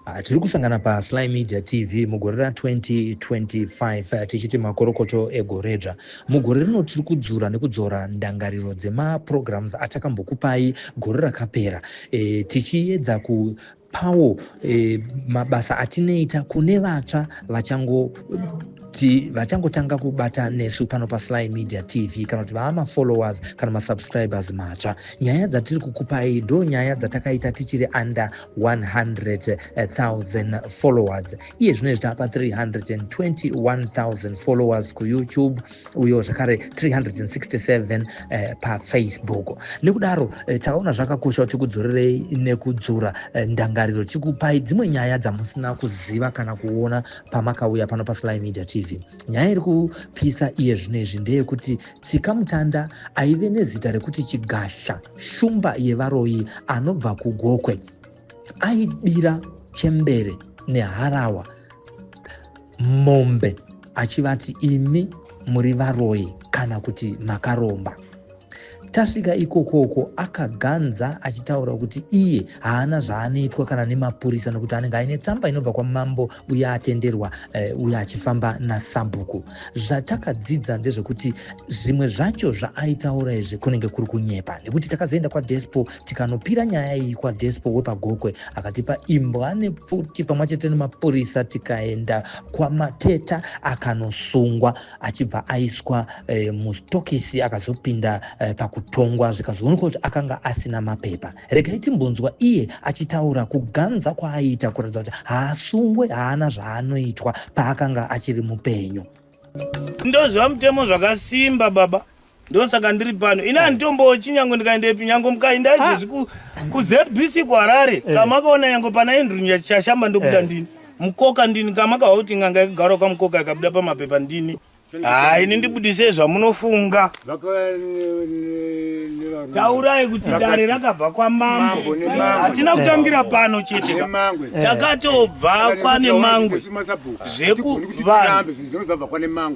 Tiri kusangana paSly Media TV mugore ra2025 tichiti makorokoto egoredzva. Mugore rino tiri kudzura nekudzora ndangariro dzemaprograms atakambokupai gore rakapera e, tichiedza kupawo e, mabasa atinoita kune vatsva vachango ti vachangotanga kubata nesu pano paSly Media TV kana kuti vaamafollowers kana masubscribers matsva. Nyaya dzatiri kukupai ndo nyaya dzatakaita tichiri under 100,000 followers. Iye zvino izvi tapa 321,000 followers kuYouTube uyo zvakare 367 paFacebook. Nekudaro takaona zvakakosha kuti tikudzorerei nekudzura ndangariro, tikupai dzimwe nyaya dzamusina kuziva kana kuona pamakauya pano paSly Media TV. Nyaya iri kupisa iye zvino izvi ndeyekuti Tsika Mutanda aive nezita rekuti Chigasha, shumba yevaroyi anobva kuGokwe, aibira chembere neharawa mombe achivati imi muri varoyi kana kuti makaromba. Tasvika ikokoko akaganza achitaura kuti iye haana zvaanoitwa kana nemapurisa nokuti anenge aine tsamba inobva kwamambo uye atenderwa uye achifamba nasabhuku. Zvatakadzidza ndezvekuti zvimwe zvacho zvaaitaura izvi kunenge kuri kunyepa, nekuti takazoenda kwaDespo tikanopira nyaya iyi kwaDespo wepaGokwe, akatipa imbwa nepfuti pamwe chete nemapurisa, tikaenda kwaMateta akanosungwa achibva aiswa mustokisi, akazopinda pakutongwa zvikazoonekwa kuti akanga asina mapepa. Regai timbonzwa iye achitaura kuganza kwaaiita kuratidza kuti haasungwe, haana zvaanoitwa paakanga achiri mupenyu. Ndoziva mutemo zvakasimba baba, ndosaka ndiri pano. Ini handitombochi nyange ndikaendepi, nyange mukaenda izvezvi kuZBC kuHarare, kamakaona nyange pana Andrew Chashamba ndokuda ndini mukoka, ndini kamakahwa kuti n'anga yakagara kwamukoka ikabuda pamapepa ndini. Hai, ini ndibudisei zvamunofunga. Taurai kuti dare rakabva kwamambo, hatina kutangira pano chete, takatobva kwaNemangwe zvekuvanhu.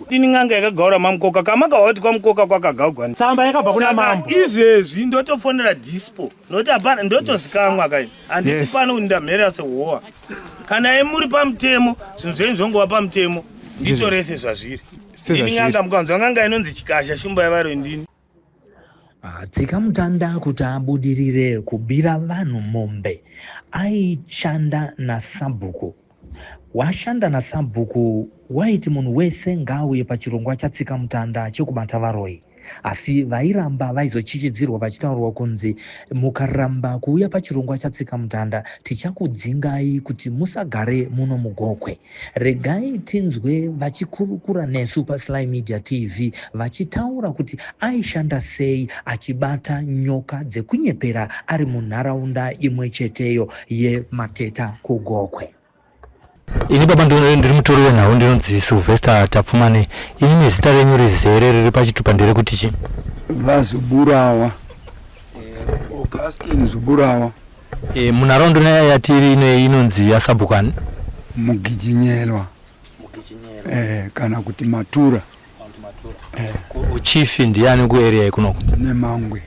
Ndini n'anga yakagaura mamukoka, kamakahwa kuti kwamukoka kwakagaurwa tsamba yakabva kuna mambo. Izvezvi ndotofonera Dispo nokuti hapana, ndotozikamwa kai, handisi pano kuti ndamherera sehowa. Kana muri pamutemo, zvinhu zvenyu zvongova pamutemo, nditorese zvazviri. Ndini n'anga, mukanzwa n'anga inonzi Chikasha, shumba yavaroi, ndini. Tsika Mutanda kuti abudirire kubira vanhu mombe aishanda nasabhuku. Washanda nasabhuku waiti munhu wese ngaauye pachirongwa chaTsika Mutanda chekubata varoyi. Asi vairamba vaizochichidzirwa vachitaurwa kunzi mukaramba kuuya pachirongwa chaTsika Mutanda tichakudzingai kuti musagare muno muGokwe. Regai tinzwe vachikurukura nesu paSly Media TV vachitaura kuti aishanda sei achibata nyoka dzekunyepera ari munharaunda imwe cheteyo yeMateta kuGokwe. Ini baba ndiri mutori wenhau, ndinonzi Sylvester Tapfumane. Ini nezita renyu rizere riri pachitupa nderekuti chi? VaZuburawa, Augustine Zuburawa. Munharaunda yatiri ino inonzi yaSabhukani? Mugijinyelwa. Kana kuti Matura. Chief ndiani kuarea yekunoko? Nemangwe.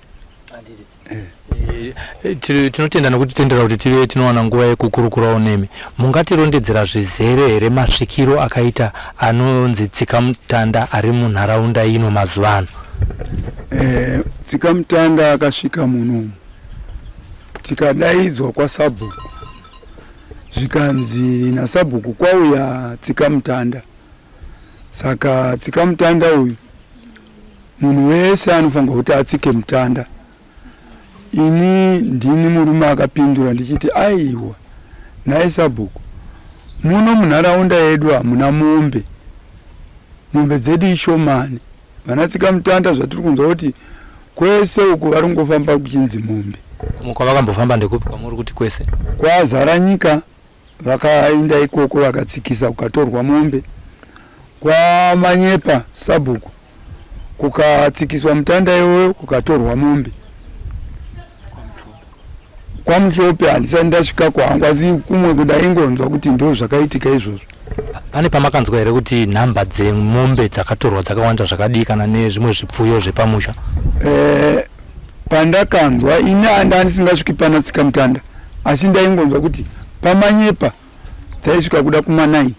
Tinotenda nekutitendera kuti tive tinowana nguva yekukurukurawo nemi. Mungatirondedzera zvizere here masvikiro akaita anonzi Tsikamutanda ari munharaunda ino mazuva ano? Tsikamutanda akasvika munomu tikadaidzwa kwasabhuku, zvikanzi nasabhuku kwauya Tsikamutanda. Saka Tsikamutanda uyu munhu wese anofanirwa kuti atsike mutanda. Ini ndini murume akapindura ndichiti aiwa nhai sabhuku, muno munharaunda yedu hamuna mombe, mombe dzedu ishomani. Vana Tsikamutanda zvatiri kunzwa kuti kwese uku vari kungofamba kuchinzi mombe. Kwavakambofamba ndekupi kwamuri kuti kwese? Kwazara nyika vakaenda ikoko vakatsikisa kukatorwa mombe. KwaManyepa sabhuku kukatsikiswa mutanda iwoyo kukatorwa mombe. KwaMhlope handisati ndasvika kwangu, asi kumwe kudaingonzwa kuti ndo zvakaitika izvozvo. Pane pamakanzwa here kuti nhamba dzemombe dzakatorwa dzakawanda zvakadii kana nezvimwe zvipfuyo zvepamusha? Pandakanzwa ini handa ndisingasviki pana Tsikamutanda, asi ndaingonzwa kuti paManyepa. dzaisvika kuda kuma 9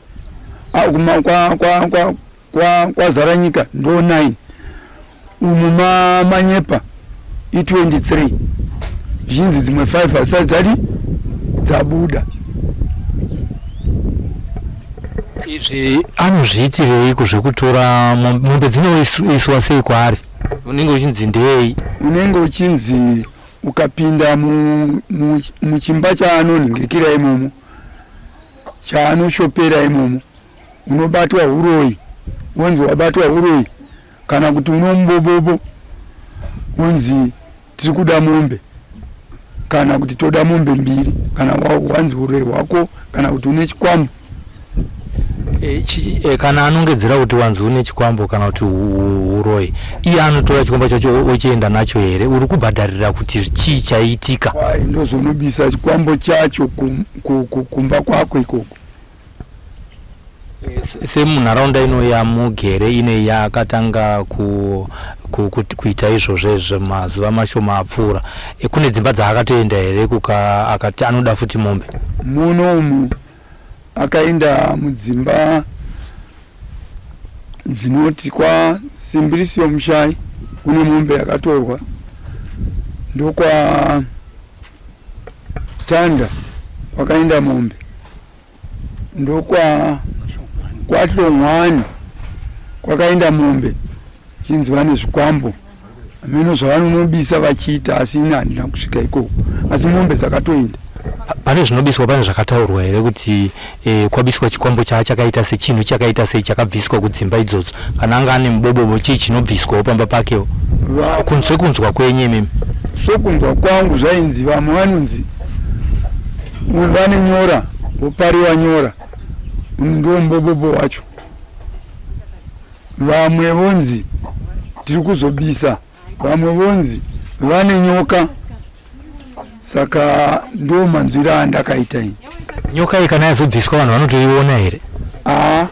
ah, kuma kwa kwa kwa kwa kwazara nyika ndo 9 umu ma, manyepa i23 zhinzi dzimwe 5 hadzisati dzadi dzabuda izvi anozviitireiko zvekutora mombe dzinoiswa sei kwaari unenge uchinzi ndeyei unenge uchinzi ukapinda muchimba mu, mu chaanonhingirikira imomo chaanoshopera imomo unobatwa huroyi wonzi wabatwa huroyi kana kuti unomubobobo wonzi tiri kuda mombe kana kuti toda mombe mbiri kana wanzi huroyi hwako kana kuti une chikwambo e, e, kana anongedzera kuti wanzi une chikwambo kana kuti huroyi iye anotora chikwambo chacho ochienda nacho here uri kubhadharira kuti chii chaitika ndozonobisa chikwambo chacho kumba kwako ikoko Semunharaunda ino yamugere ine yakatanga ku, ku, ku, kuita izvozvo izvo mazuva mashoma apfuura e, kune dzimba dzaakatoenda here kuka akati anoda futi mombe muno umu akaenda mudzimba dzinoti kwa Simbirisio Mushai kune mombe yakatorwa ndokwa Tanda kwakaenda mombe ndokwa kwahlongwani kwakaenda mombe chinzi vane zvikwambo hameno zvavanonobisa vachiita asi ini handina kusvika ikoko asi mombe dzakatoenda pane zvinobiswa pane zvakataurwa here kuti e, kwabiswa chikwambo chaa chakaita sechinhu chakaita sei chakabviswa kudzimba idzodzo kana anga ane mubobobo chii chinobviswawo pamba pakewo kunze kunzwa kwenyu imimi sokunzwa kwangu zvainzi vamwe vanonzi vane nyora wopariwa nyora ndiwo mubobobo wacho vamwe vonzi tiri kuzobisa vamwe vonzi vane nyoka saka ndo manzwiro andakaita ini nyoka iyi kana yazobviswa vanhu vanotoiona here aa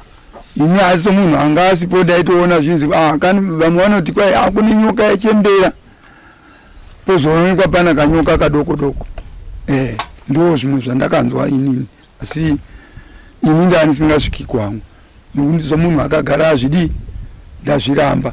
ini asi munhu anga asipo ndaitoona zvinzi ah, kani vamwe vanoti kwai akune nyoka yachembera pozoonekwa pana kanyoka kadoko doko eh ndo zvimwe zvandakanzwa inini asi ini ndandisingasviki kwangu nokuti somunhu akagara azvidii ndazviramba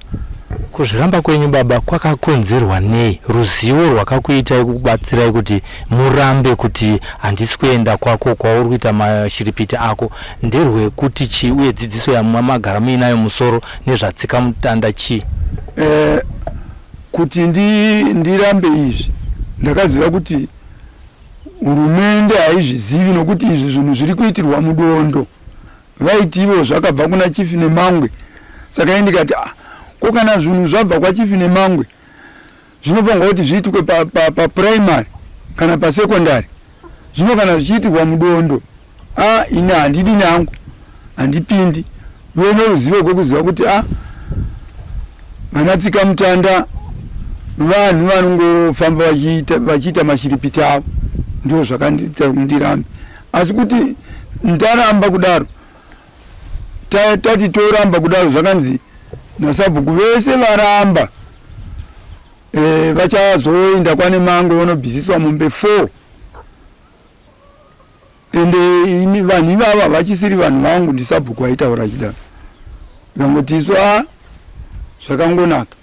Kuzviramba kwenyu baba kwakakonzerwa nei? Ruzivo rwakakuitai kukubatsirai kuti murambe kuti handisi kuenda kwako kwauri kuita mashiripiti ako nderwekuti chii uye dzidziso yamagara muinayo musoro nezvatsikamutanda chii? Eh, kuti ndi, ndirambe izvi ndakaziva kuti hurumende haizvizivi nokuti izvi zvinhu zviri kuitirwa mudondo vaiti ivo zvakabva kuna chifi nemangwe saka ini ndikati ah, ko kana zvinhu zvabva kwachifi nemangwe zvinofanirwa kuti zviitwe paprimary pa, pa kana pasecondary zvino kana zvichiitirwa mudondo a ah, ini handidi nangu handipindi uye neruzivo kwekuziva kuti a ah, vanatsika mutanda vanhu vanongofamba vachiita mashiripiti avo ndo zvakandiita kundirambe asi kuti ndaramba kudaro tati toramba kudaro zvakanzi nasabhuku vese varamba e, vachazoenda kwane mango vonobvisiswa mombe four ende ini vanhu ivava havachisiri vanhu vangu ndisabhuku aitaura achidaro ndikangoti isu a zvakangonaka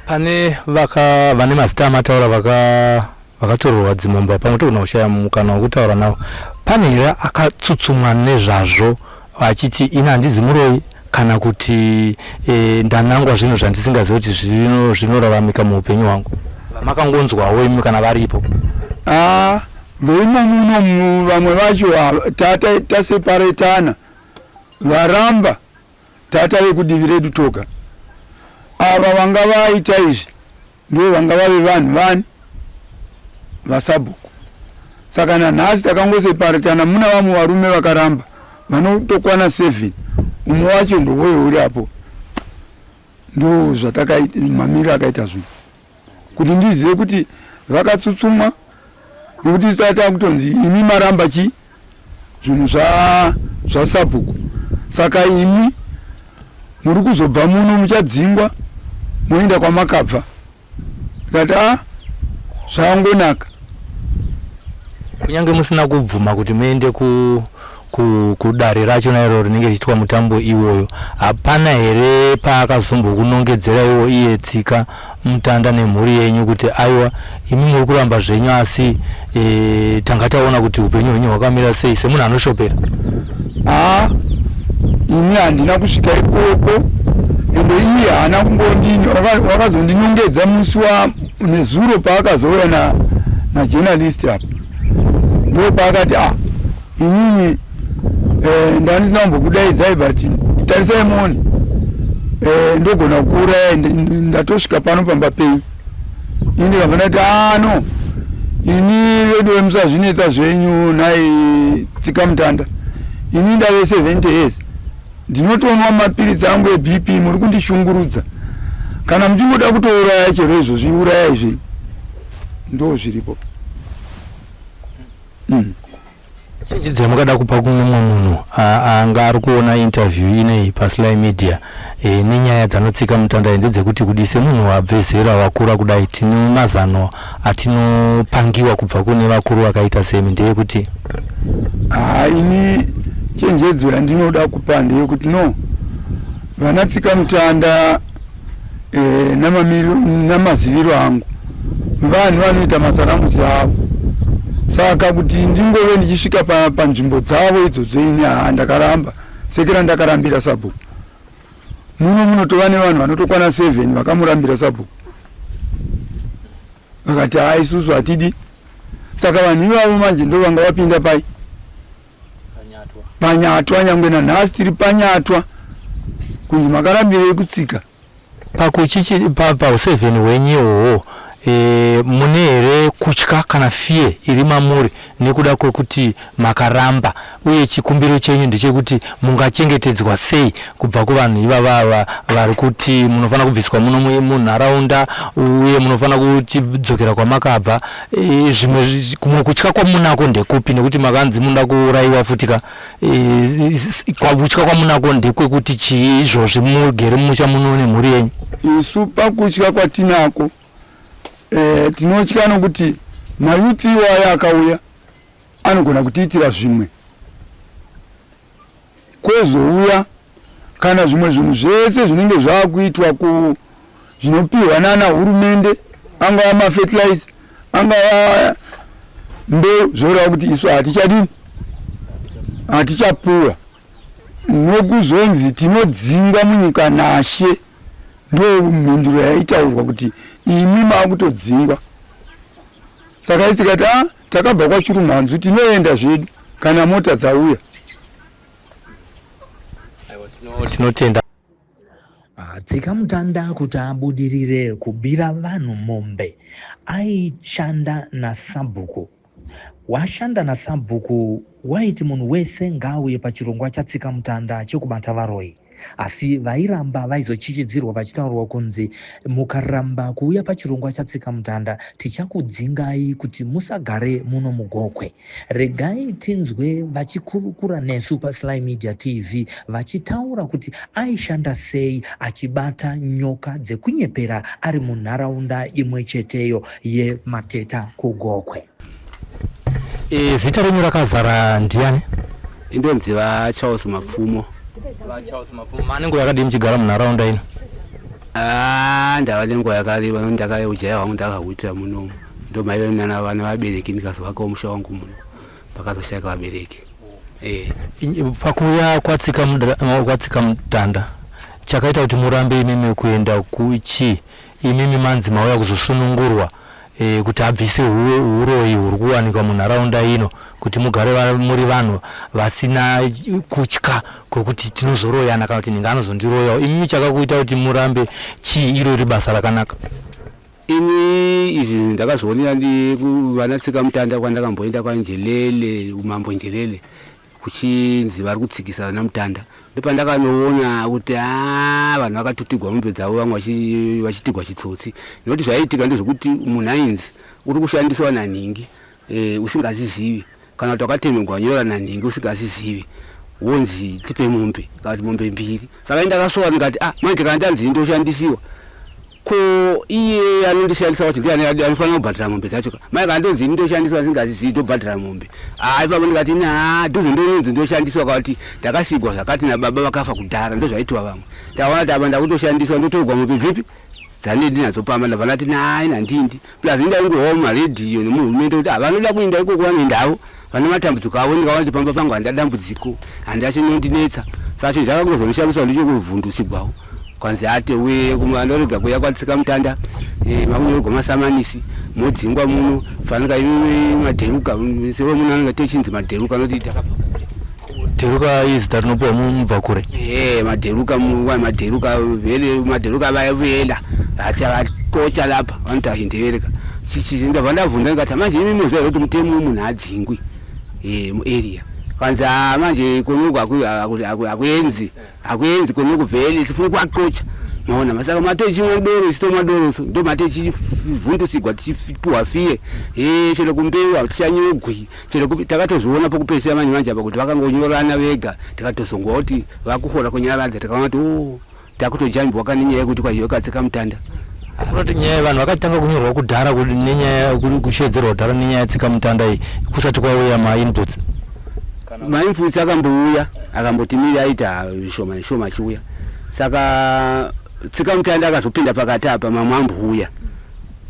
pane vaka vane mazita amataura vaka vakatorerwa dzimombe pamwe togona kushaya mukana wekutaura navo pane here akatsutsumwa nezvazvo achiti ini handizi muroyi kana kuti e, ndanangwa zvinhu zvandisingazivi kuti zvinoraramika muupenyu hwangu vamakangonzwawo imi kana varipo ah, veimo muno vamwe vacho tata taseparetana varamba tata vekudivi redu toga ava vanga vaita izvi ndivo vanga vave vanhu vani vasabhuku saka nanhasi takangoseparetana muna vamwe varume vakaramba vanotokwana seven umwe wacho ndowoyo uri apo ndo zvatakaita mamiriro akaita zvinhu kuti ndizive kuti vakatsutsumwa nekuti tata kutonzi imi maramba chii zvinhu zvasabhuku saka imi muri kuzobva muno muchadzingwa moenda kwamakabva ndikati a ah, zvangonaka. Kunyange musina kubvuma kuti muende ku kudare racho nairo rinenge richiitwa mutambo iwoyo, hapana here paakazombokunongedzera iwo iye Tsika Mutanda nemhuri yenyu kuti aiwa imi muri kuramba zvenyu asi e, tanga taona kuti upenyu hwenyu hwakamira sei semunhu anoshopera? Haa, ini handina kusvika ikoko, ende iye haana kumbondini, wakazondinongedza musi wa nezuro paakazouya na najournalist apa, ndo paakati ah, inini eh, ndandisina kumbokudaidzai but tarisai muone eh, ndogona kuuraya, ndatosvika pano pamba penyu. Ini ndikabva ndati ah, no, ini veduwe musazvinetsa zvenyu nhai Tsikamutanda, ini ndave 70 years ndinotonwa mapiritsi angu eBP, muri kundishungurudza, kana muchingoda kutouraya chero izvozvi urayai zvenyu, ndo zviripo. Chenjedzo yamakada kupa kune mumwe munhu anga ari kuona interview ineyi paSly Media e, nenyaya dzanotsika mutanda ndedzekuti kudi semunhu wabve zera wakura kudai, tine mazano atinopangiwa kubva kune vakuru vakaita semi ndeyekuti Haa, ini chenjedzo yandinoda kupa ndeyekuti no, vana Tsikamutanda e, namaziviro angu vanhu vanoita masaramusi avo, saka kuti ndingove ndichisvika panzvimbo dzavo idzodzo ini haa ndakaramba, sekera ndakarambira sabhuku muno munotova nevanhu vanotokwana 7 vakamurambira sabhuku, vakati haa isusu hatidi. Saka vanhu ivavo manje ndo vanga vapinda pai panyatwa, nyangwe nanhasi tiri panyatwa kunzi makarambirei kutsika. Pakuchichi pausevheni hwenyu ihwohwo e, mune here kutya kana fear iri mamuri nekuda kwekuti makaramba, uye chikumbiro chenyu ndechekuti mungachengetedzwa sei kubva kuvanhu ivava ava vari kuti munofanira kubviswa muno munharaunda uye munofanira kuchidzokera kwamakabva? E, zvimwe kumwe kutya kwamunako ndekupi, nekuti makanzi munoda kuurayiwa futi ka? E, kutya kwamunako ndekwekuti chii izvozvi mugere mumusha muno nemhuri yenyu? Isu pakutya kwatinako e, tinotya nokuti mayuthi iwayo akauya anogona kutiitira zvimwe, kwozouya kana zvimwe zvinhu zvese zvinenge zvaakuitwa ku zvinopiwa nana hurumende, angava mafertilizer, angava mbeu, zvoreva kuti isu hatichadini, hatichapuwa, nokuzonzi tinodzingwa munyika nashe. Ndo mhinduro yaitaurwa kuti imi maakutodzingwa. Saka isi tikati a takabva kwaChirumhanzu, tinoenda zvedu kana mota dzauya. Tinotenda. Tsikamutanda kuti abudirire kubira vanhu mombe aishanda nasabhuku. Washanda nasabhuku waiti munhu wese ngaauye pachirongwa chaTsikamutanda chekubata varoyi. Asi vairamba vaizochichidzirwa vachitaurwa kunzi mukaramba kuuya pachirongwa chaTsikamutanda tichakudzingai kuti musagare muno muGokwe. Regai tinzwe vachikurukura nesu paSly Media TV vachitaura kuti aishanda sei achibata nyoka dzekunyepera ari munharaunda imwe cheteyo yeMateta kuGokwe. E, zita renyu rakazara ndiani? Indonzi VaCharles Mapfumo. VaCharles Mapfumo, mane nguva yakadii muchigara munharaunda ino? Ah, ndava nenguva yakareba nokuti ndakaujaia hwangu ndakahuitira munomu, ndomaive nana vana vabereki, ndikazovakawo musha wangu muno pakazoshaika vabereki. Eh. Pakuuya kwatsika kwatsika mutanda, chakaita kuti murambe imimi kuenda kuchi imimi manzi mauya kuzosunungurwa e, kuti abvise huroyi huri kuwanikwa munharaunda ino kuti mugare muri vanhu vasina kutya kwekuti tinozoroyana kana kuti ndinga anozondiroyawo, imimi chakakuita kuti murambe chii iro iri basa rakanaka? Ini izvi ndakazvionera ndikuvana Tsika Mutanda kwandakamboenda kwaNjelele, umambo Njelele, kuchinzi vari kutsikisa vana Mutanda, ndopandakanoona kuti a vanhu vakatutigwa mombe dzavo, vamwe vachitigwa chitsotsi, nekuti zvaiitika ndezvekuti munhu ainzi uri kushandiswa nanhingi e, usingazizivi, kana kuti wakatemegwa nyora nanhingi usingazizivi, wonzi tipe mombe kana kuti mombe mbiri. Saka indakasora ndikati ah, manje kana ndanzi ndoshandisiwa. Ko iye anondishandisa wacho ndiani anofanira kubhadhara mombe dzacho ka? Mai kandonzi ini ndoshandiswa ndisingazvizivi ndobhadhara mombe. Ah ipapo ndikati ini haa dhuze ndononzi ndoshandiswa kwati ndakasigwa zvakati nababa vakafa kudhara ndozvaitiwa vamwe. Ndaona kuti apa ndakutoshandiswa ndotorwa mombe dzipi dzandinenge ndinadzo pamba ndabva ndati nai nandindi plus ndaingohwawo mumaredhiyo nemuhurumende kuti vanoda kuenda ikoko vanoendavo vane matambudziko avo ndikaona kuti pamba pangu handina dambudziko handina chinondinetsa saka chinhu chakangozondishamisa ndichokuvhundusigwawo kwanzi ate we andorega kuya kwatsika mutanda eh, makunyorerwa masamanisi modzingwa muno fanika imimi madheruka sewe muno anenge techinzi madheruka noti takabva kure Dheruka izita rinopiwa mubva kure. Eh, madheruka muwa madheruka vele madheruka vayavuyela asi avakocha lapha vanoti achindevereka chichi ndabva ndabvunza ndikati manje imi muziva kuti mutemo munhu adzingwi eh muarea kwanzi ah manje kunoku akuenzi akuenzi kunoku vele sifuna kuvakocha maona masaka matochimwa doro isu tomwa doro so ndo matechivhundusigwa tichipuhwa fiye eh chero kumbeu hatichanyogwi Chero kupi takatozviona pokupedzisira manje manje apa kuti vakangonyorana vega tikatozongoa kuti vakuhora kunyaradza tikaona kuti oh, takutojambwa kani nyaya yekuti kwahiyo katsika mutanda. Kunoti nyaya vanhu vakatanga kunyorwa kudhara nenyaya kusheedzerwa kudhara nenyaya yetsika mutanda iyi kusati kwauya mainputs. Mainputs akambouya akamboti miri aita zvishoma neshoma achiuya saka tsika mutanda akazopinda pakati apa mamwe ambouya.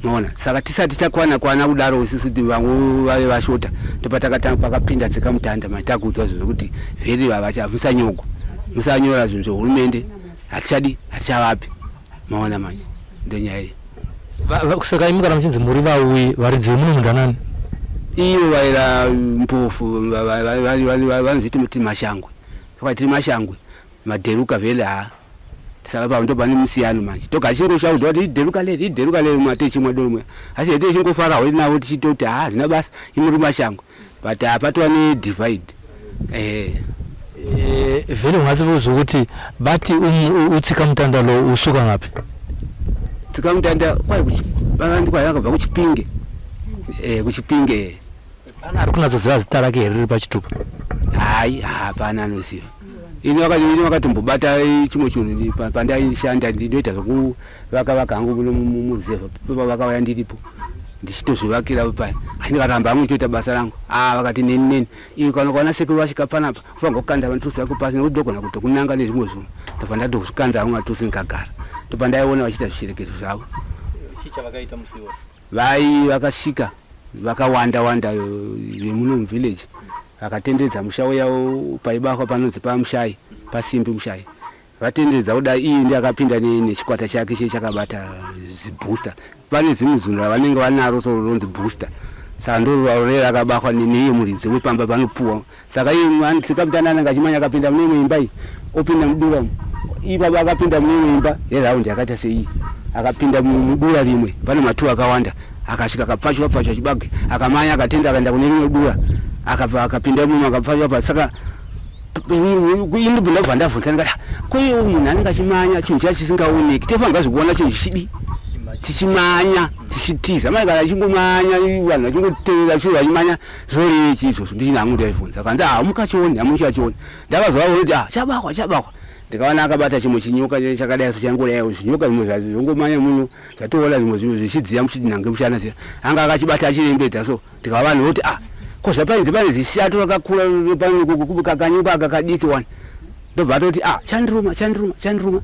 Maona, saka tisati takwana kwana kudaro isusu vamwe vave vashota ndopatakatanga pakapinda tsikamutanda manje takuudzwa zvinhu zvekuti vheri vavacha musanyogwa musanyora zvinhu zvehurumende hatichadi hatichavapi maona manje ndonyaya iyi saka imi kana muchinzi muri vauyi varidzi vemuno mundanani iyo vaira mpofu vanozviti muti mashangwe vakati mashangwe Madheruka vele haa saka pa ndopane musiyano manje toga tichingoshaudha kuti idheruka leri idheruka leri mwa techimwa doro mwe asi hete tichingofarawo navo tichitoti haa hazvina basa imuri mashango but hapatova nedivide eh Eh, vele ungasibuza ukuthi bathi um, utsika mutanda lo usuka ngaphi tsika mutanda kwai vanoti kwai vakabva kuchipinge eh kuchipinge Pana ari kunatsoziva zita rake here riri pachitupa? Hayi, hapana anoziva. Ini vakati ini vakatombobata chimwe chinhu pandaishanda ndinoita zvekuvaka vaka hangu muno muruzevha vakauya ndiripo ndichitozvivakira paya ndikaramba hangu ndichitoita basa rangu ah vakati neni neni iwe kana ukaona sekuru vasvika panapa ufanirwa kukanda matusi ako pasi nekuti ndogona kutokunanga nezvimwe zvinhu ndobva ndatozvikanda hangu matusi ndikagara ndopandaiona vachiita zvisherekezo zvavo. Chii chavakaita musi iwoyo? Vai vakasvika vakawanda wanda vemuno muvillage vakatenderedza musha uya paibakwa panonzi paMushayi paSimbi Mushayi vatenderedza kudai iye ndiye akapinda nechikwata chake chiye chakabata zibooster pane zimwe zunhu ravanenge vanaro so ronzi booster saka ndororera akabakwa neiye muridzi wepamba panopuwa Saka iye tsikamutanda anenge achimanya akapinda mune imwe imba iyi opinda mudura umu ipapo akapinda mune imwe imba yeraundi yakaita seiyi akapinda mudura rimwe pane matuwa akawanda akasvika akapfachwa pfachwa chibage akamanya akatenda akaenda kune rimwe dura akabva akapinda imomo akapfachwa pfa saka ini ndabva ndavhunza ndikati ko iye munhu anenge achimanya chinhu chiya chisingaoneki tofanirwa zvikuona chinhu chichidi tichimanya tichitiza mai kana achingomanya vanhu vachingotevera chiro vachimanya Zvorevei chii izvozvo ndini hangu ndaibvunza kanzi ah mukachione hamuchachione ndakazovaona kuti ah chabakwa chabakwa ndikaona akabata chimwe chinyoka chakadai so changodai zvinyoka zvimwe zvacho zvongomanya muno zvatoona zvimwe zvimwe zvichidziya muchinange mushana zviya anga akachibata achirembedza so ndikava vanhu voti ah ko zvapainzi pane zishato rakakura kakanyoka aka kadiki wani ndobva atoti ah chandiruma chandiruma chandiruma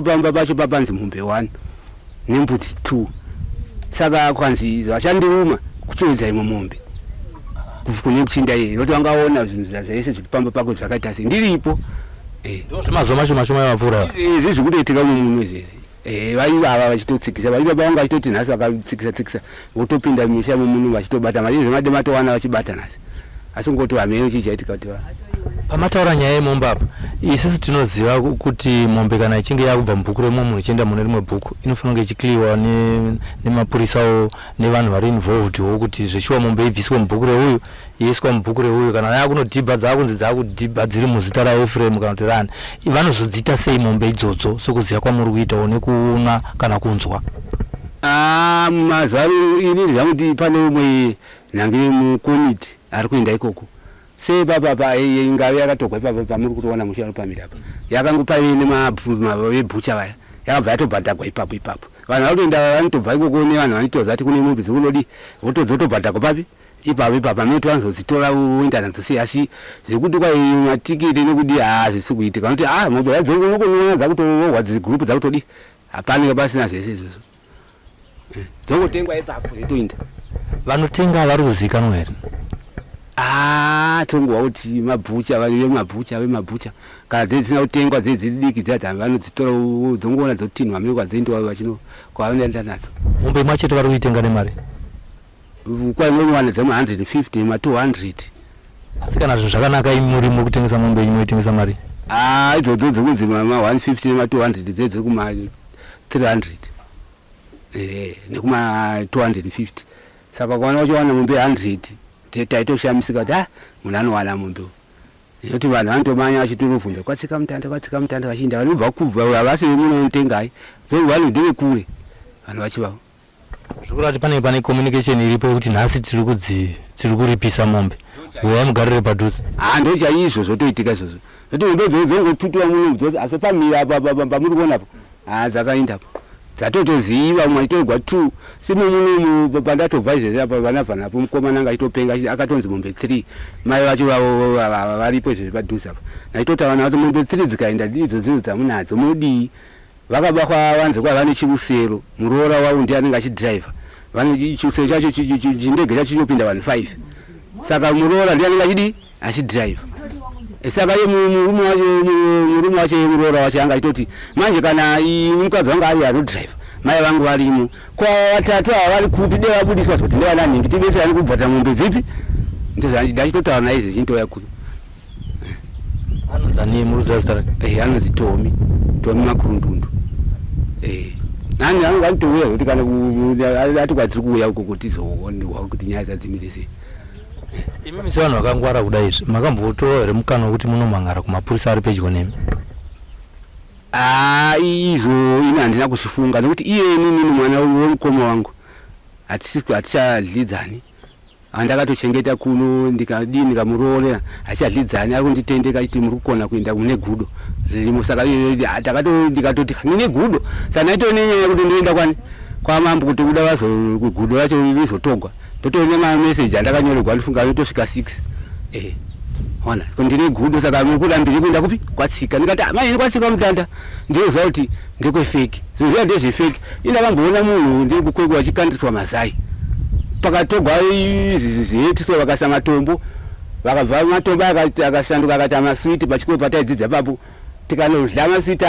pamba pacho papanzi mombe one nembudzi two saka kwanzi zvachandiruma kuchiwedza imwe mombe kune muchinda iye nokuti vangaona zvinhu zvese zviri pamba pako zvakaita sei ndiripo eh. Ndozvemazuva mashoma shoma yavapfuura izvi zvikutoitika mumuno izvezvi eh, vaivava vachitotsikisa vaivava vanga vachitoti nhasi vakatsikisa tsikisa votopinda mumisha memuno vachitobata mari izvo made matowana vachibata nhasi asi kungoti hameno chii chaitika kuti Pamataura nyaya yemombe apa, isusu tinoziva kuti mombe kana ichinge yakubva mubhuku remumwe munhu ichienda mune rimwe bhuku inofanira kunge ichikliwa nemapurisawo nevanhu vari involved wo kuti zveshuwa mombe ibviswe mubhuku reuyu yoiswa mubhuku reuyu kana yakunodhibha dzakunzi dzakudhibha dziri muzita raEfremu kana kuti rani vanozodziita sei mombe idzodzo sekuziva kwamuri kuitawo nekuona kana kunzwa? Ah, mazuva ano ini zvangu kuti pane umwe nhange mukomiti ari kuenda ikoko Sei ipapa apa ingave yakatogwa ipapa pamuri kutoona musha unopamira apa yakangopaive nemabvucha vaya yakabva yatobhadhagwa ipapo ipapo. Vanhu vakutoenda vanotobva ikoko nevanhu vanotoziva kuti kune mombe dzekunodi votobhadhagwa papi ipapo ipapo amene vanozodzitora voenda nadzo sei asi zvekuti kwai matikiti nekudi haa zvisi kuitika nokuti haa mombe yadzo unokonoona dzakutorohwa dzigurupu dzakutodi hapanenge pasina zvese izvozvo eh, dzongotengwa ipapo yotoinda vanotenga vari kuzivikanwa here haa tongowa kuti mabhucha vemabhucha vemabhucha kana dzei dzisina kutengwa dzei dziri diki dziya vanodzitora dzongoona dzotinhwa mene kwadzoendiwa vachino kwavanoenda nadzo mombe imwe chete vari kuitenga nemari Kwainowana dzema 150 ma 200. Asi kana zvinhu zvakanaka imi muri muri kutengesa mombe yenyu moitengesa mari? Ah, idzodzo dzekunzi ma 150 nema 200 dze dzekuma 300. Eh, nekuma 250. Saka ukaona uchiwana mombe 100 taitoshamisika kuti ah, munhu anowana mombe. Nekuti vanhu vanotomanya vachitonobvunza kwatsika mutanda kwatsika mutanda vachiinda vanobva kubva havasi vemuno vanotenga hai vanhu ndevekure vanhu vachivavo. Zvikureva kuti pane pane communication iripo yekuti nhasi tiri kudzi tiri kuripisa mombe. Uyai mugarire padhuze. Haa ndochaizvo zvotoitika izvozvo. Zvoti mombe idzodzo dzongotutiwa muno dzose asi pamira apa apa pamuri kuona apo haa dzakaenda apo. Dzatotoziva umwe achitorwa two simo munomu pandatobva izvezvi apa vanabva napo mukomana anga achitopenga akatonzi mombe three mai vacho vavo varipo izvezvi padhuze apa. Ndaitotaura navo kuti mombe three dzikaenda idzo dzidzo dzamunadzo modii. Vakabakwa vanzi kwaiva nechirusero muroora wavo ndiye anenge achidriver vane chirusero chacho chindege chacho chinopinda vanhu 5 saka muroora ndiye anenge achidii achidriver eh, saka iye murume wacho murume wacho muroora wacho anga achitoti manje kana ini mukadzi wangu ari anodriver mai vangu varimo kwa vatatu ava vari kupi de vabudiswa zvekuti ndevananhingi tibetserane kubhadhara mombe dzipi ndachitotaura naye izvezvi ndouya kuno Anonzi ani muruziva zita rake? Eh, anonzi Tomi. Tomi Makurundundu. Eh. Nani angu anotouya kuti kana ati kwatiri kuuya uko kuti tizoonwa kuti nyaya dzadzimire sei. Eh. Imimi sevanhu vakangwara kudai izvi makambotora here mukana wekuti munomhan'ara kumapurisa ari pedyo nemi? Ah, izvo ini handina kuzvifunga nekuti iye inini mwana wemukoma wangu hatisi hatichadlidzani Andakatochengeta kuno ndikadii ndikamuroorera achadlidzani ari kunditendeka achiti muri kukona kuenda mune gudo ririmo saka takato ndikatoti ndine gudo saka ndaitove nenyaya yekuti ndoenda kwani kwamambo kuti kuda vazo gudo racho rizotogwa ndotove nemameseji andakanyorerwa ndifunga anotosvika 6 eh ona ndine gudo saka muri kurambiri kuenda kupi kwatsika ndikati amai ah, kwatsika mutanda ndinoziva kuti ndekwefeki zvinhu zviya ndezvefeki ini ndakamboona munhu ndiri kukwekwe vachikandiswa mazai pakatogwa zihetiso vakaisa matombo vakabva matombo akashanduka akaita maswiti pachikoro pataidzidza papo tikanodya maswiti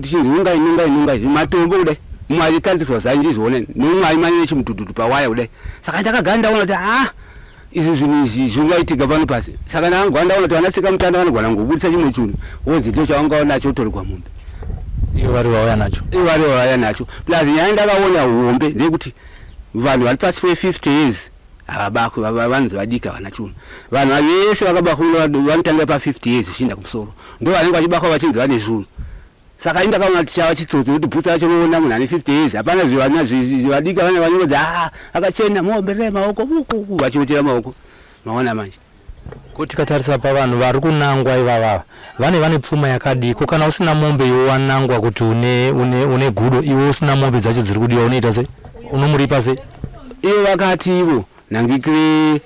tichinzi nungai nungai nungai matombo kudai mumwe achikandiswa zai ndizvione neumwe aimanya nechimudhudhudhu pawaya kudai saka ndakagara ndaona kuti ah Izvi zvinhu izvi zvingaitika pano pasi. Saka ndakangwa ndaona kuti vana tsika mutanda vanogona kungobudisa chimwe chinhu wonzi ndicho chawangaona nacho wotorerwa mombe. Ivo vari vauya nacho. Ivo vari vauya nacho. Plus nyaya ndakaona hombe ndeyekuti vanhu vari pasi pe 50 years havabakwi vanonzi vadiki havana chinhu. Vanhu vese vakabakwa vanotangira pa 50 years zvichienda kumusoro. Ndo vanenge vachibakwa vachinzi vane zvinhu. Saka ini ndakaona kuti chava chitsotsi nekuti booster racho unoona munhu ane 50 years hapana zvivana zvivadiki vana vanongodzi ah akachena muomberere maoko uku vachiwetera maoko maona manje. Ko tikatarisa pavanhu vari kunangwa ivava vane vane pfuma yakadii ko kana usina mombe iwe wanangwa kuti une, une, une gudo iwe usina mombe dzacho dziri kudiwa unoita sei unomuripa sei ivo vakati ivo nangikire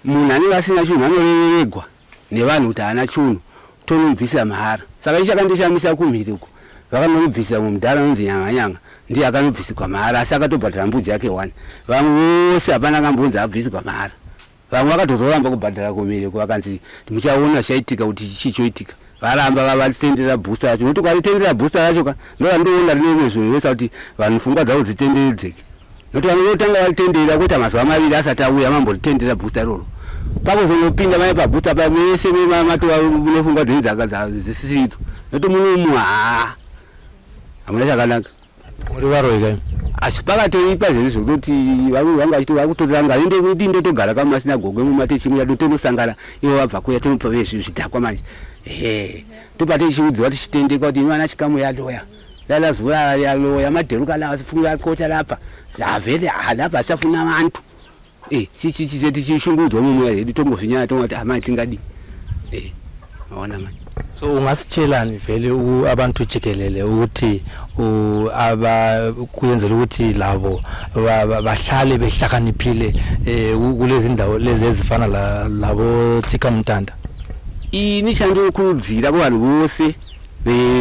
munhu anenge asina chinhu anoreveregwa nevanhu kuti haana chunhu tonomubvisira mahara saka ichi chakandishamisa kumhiri uko vakanomubvisira mumwe mudhara anonzi nyanga nyanga ndiye akanobvisigwa mahara asi akatobhadhara mbudzi yake one vamwe vose hapana akambonzi abvisigwa mahara vamwe vakatozoramba kubhadhara kumhiri uko vakanzi muchaona zvichaitika kuti chii choitika varamba vavatendera booster racho nokuti ukaritendera booster racho ka ndovandoona rine rimwe zvinhu zvinoita kuti vanhu pfungwa dzavo dzitenderedzeke Nokuti vanotanga varitendera kuita mazuva maviri asati auya mamboritendera booster iroro. Pakuzonopinda mai pabooster pa mese matova nefungwa dzenyu dzisiri idzo. Nokuti munomu haa hamuna chakanaka. Muri varoyi kai? Asi pakatoipa zvinhu zvekutoti vamwe vanga vachiti vakutoranga ende kuti ndotogara kamasinagoge mumatechi muya tonosangana ivo vabva kuya tonopa zvidhakwa manje. Ehe. Topatichiudziwa tichitendeka kuti imi ana chikamu yaloya. Lala zuva yaloya madheruka lawa sifunga yakota lapha zavele lapha asafuna abantu eh chichi tichishungudzwa mumweya yedu tongozvinyaya tongoti amai ah, tingadii eh maona manje. So ungasitshelani vele abantu jikelele ukuthi aba kuyenzela ukuthi labo bahlale behlakaniphile eh kulezi ndawo lezi ezifana labo tsikamutanda? Ini chandinokurudzira kuvanhu vose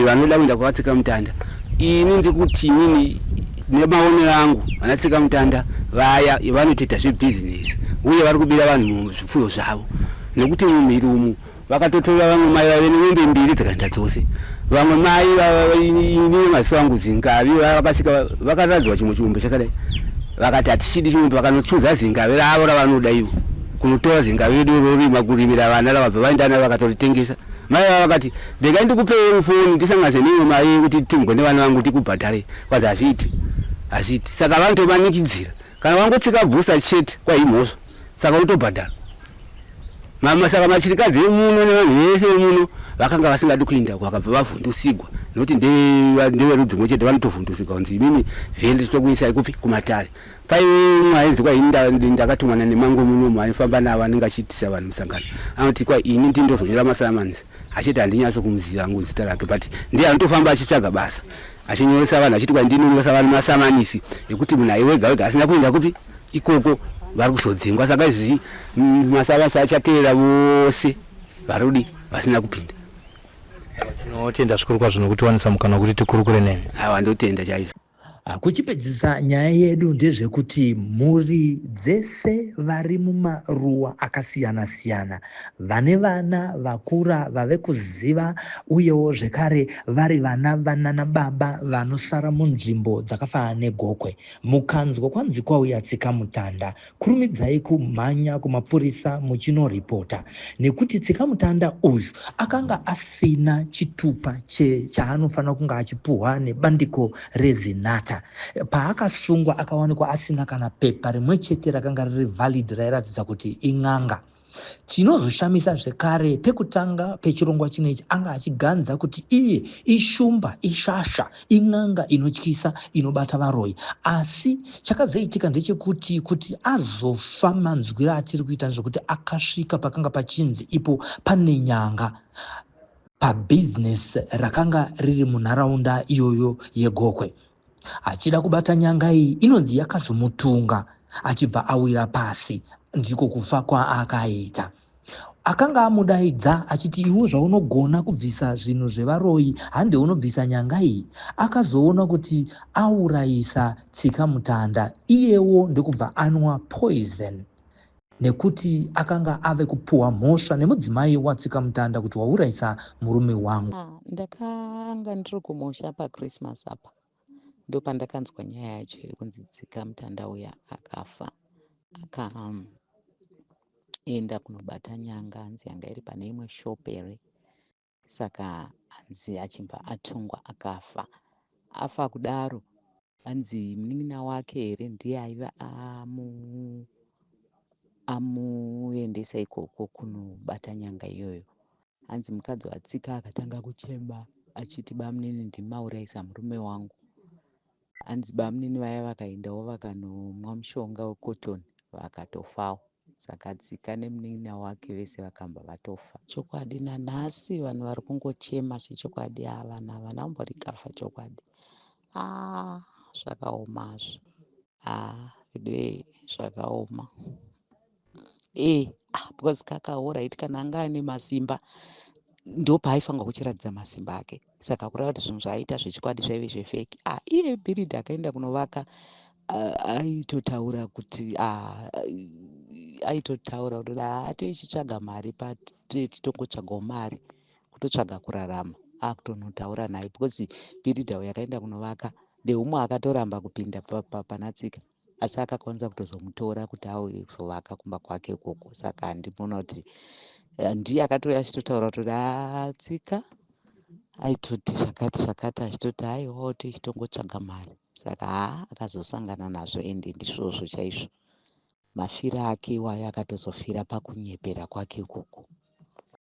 vanoda kuenda kwakatsikamutanda, ini ndiri kuti inini nemaonero angu vana tsikamutanda vaya vanotoita zvebhizinesi uye vari kubira vanhu zvipfuyo zvavo, nekuti mumhiri umu vakatotora vamwe mai vaive nemombe mbiri dzakaenda dzose. Vamwe mai ini nemaziso angu zingavi vakasvika vakaradzwa chimwe chimombe chakadai, vakati hatichidi chimombe, vakanochuza zingavi ravo ravanoda ivo kunotora zingavi redu rorima kurimira vana ravabva vaenda naro vakatoritengesa. Mai vava vakati regai ndikupei foni ndisanganise neimwe mari yekuti timbwe nevana vangu tikubhadhare, kwanzi hazviiti hazviiti. Saka vanotomanikidzira kana wangotsika bhusa chete kwaimhosva, saka unotobhadhara. Mama saka machirikadzi emuno nevanhu vese vemuno vakanga vasingadi kuenda uko vakabva vavhundusigwa nokuti ndeverudzi rumwe chete, vanotovhundusigwa kunzi imimi vhele tokuisai kupi kumatare. Paive umwe ainzi kwa ini ndakatumwana nemango munomu aifamba navo anenge achiitisa vanhu musangano, anoti kwa ini ndi ndozonyora masamanisi achiti handinyatso kumuziva hangu zita rake, but ndiye anotofamba achitsvaga basa achinyoresa vanhu achiti kwa ndinonyoresa vanhu masamanisi ekuti munhu aiwega wega asina kuenda kupi ikoko vari kuzodzingwa. Saka izvizvi masamanisi achateera vose varudi vasina kupinda. Tinotenda zvikuru kwazvo nokutiwanisa mukana wekuti tikurukure nemi. Awa, ndotenda chaizvo. Kuchipedzisa nyaya yedu ndezvekuti mhuri dzese vari mumaruwa akasiyana siyana vane vana vakura vave kuziva uyewo zvekare vari vana vanana baba vanosara munzvimbo dzakafanana neGokwe. Mukanzwa kwanzi kwauya tsikamutanda, kurumidzai kumhanya kumapurisa muchinoripota nekuti tsikamutanda uyu akanga asina chitupa chaanofanira kunge achipuhwa nebandiko reZinatha. Paakasungwa akawanikwa asina kana pepa rimwe chete rakanga riri valid rairatidza kuti in'anga. Chinozoshamisa zvekare, pekutanga pechirongwa chino ichi anga achiganza kuti iye ishumba, ishasha, in'anga inotyisa inobata varoyi. Asi chakazoitika ndechekuti kuti azofa manzwiro atiri kuita ndezvekuti akasvika pakanga pachinzi ipo pane nyanga pabhizinesi rakanga riri munharaunda iyoyo yeGokwe. Achida kubata nyanga iyi inonzi yakazomutunga achibva awira pasi, ndiko kufa kwaakaita. Akanga amudaidza achiti iwe zvaunogona kubvisa zvinhu zvevaroyi hande unobvisa nyanga iyi. Akazoona kuti aurayisa tsikamutanda iyewo ndokubva anwa poison nekuti akanga ave kupuhwa mhosva nemudzimai watsikamutanda kuti waurayisa murume wangu. Ndakanga ndiri kumusha paChristmas apa ndopandakanzwa nyaya yacho yekunzi tsikamutanda uya akafa, akaenda kunobata nyanga, hanzi yanga iri pane imwe shop here, saka hanzi achibva atungwa akafa. Afa kudaro hanzi munin'ina wake here ndiye aiva amuendesa ikoko kunobata nyanga iyoyo. Hanzi mukadzi waTsika akatanga kuchema achiti bamunini ndimaurayisa murume wangu. Hanzi bamunini vaya vakaendawo vakanomwa mushonga wekotoni vakatofawo. Saka Tsika nemunin'ina wake vese vakamba vatofa. Chokwadi nanhasi vanhu vari kungochema zvechokwadi, vanhu havana kumborikafa chokwadi. Zvakaoma hazvo. Veduwe zvakaoma. Because kakaora iti kana anga ane masimba ndopaaifanirwa kuchiratidza masimba ake. Saka kureva kuti zvinhu zvaaita zvechokwadi zvaive zvefeki. Iye bhiridha akaenda kunovaka aitotaura kuti aitotaura kuti toichitsvaga mari titongotsvagawo mari kutotsvaga kurarama, akutonotaura naye because bhiridha uyu akaenda kunovaka ndeumwe akatoramba kupinda pana Tsika, asi akakwanisa kutozomutora kuti auye kuzovaka kumba kwake ikoko. Saka handimona kuti ndiye akatouya achitotaura kuti Tsika aitoti zvakati zvakati, achitoti haiwawo tichitongotsvaga mari. Saka akazosangana nazvo ende ndizvozvo chaizvo. Mafiro ake iwayo akatozofira pakunyepera kwake ikoko.